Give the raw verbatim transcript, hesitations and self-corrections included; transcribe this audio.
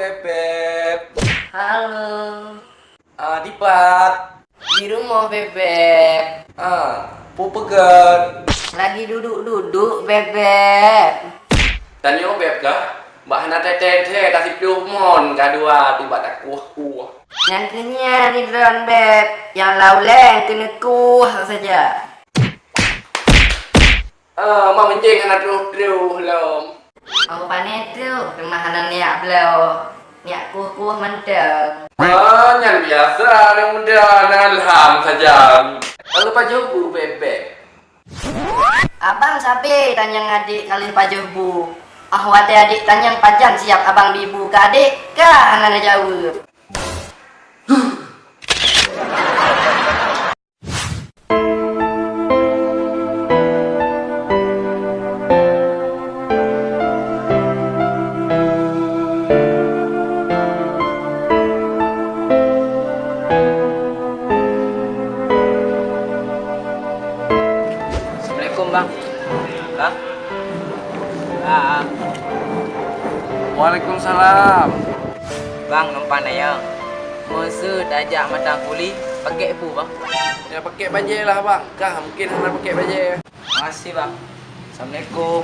Beb, Beb. Halo. Ah, dipat? Di rumoh, Beb, Beb. Ah, peue peugét? Lagi duduk-duduk, Beb, Beb. Tanyoe Beb kah? Bah hana teuntèe-teuntèe, ka siplôh mon ka dua tiba takueh-kueh. Nyang keunyan di droen, Beb, nyang lau leng keuneuk kueh saja. Ah, mak meunjeng hana troh-troh lom. Oh, pane troh, teuma hana neujak bloe. Neujak kueh-kueh mantong. Ah, nyan biasa, aneuk muda, na ilham sajan. Lalu pajoh bu, Beb, Beb? Abang sabe tanyong adék ka lheueh pajoh bu. Ah, watèe adék tanyong pajan siap abang bi bu keu adék, ka hana neujaweueb. Assalamualaikum, Bang. Bang. Bang. Waalaikumsalam. Bang, numpang nanya. Meuseu tajak mata kuli, pakèk peue, Bang? Ya, pakèk bajèe lah, Bang. Kah mungkin hana pakèk bajèe. Makasih, Bang. Assalamualaikum.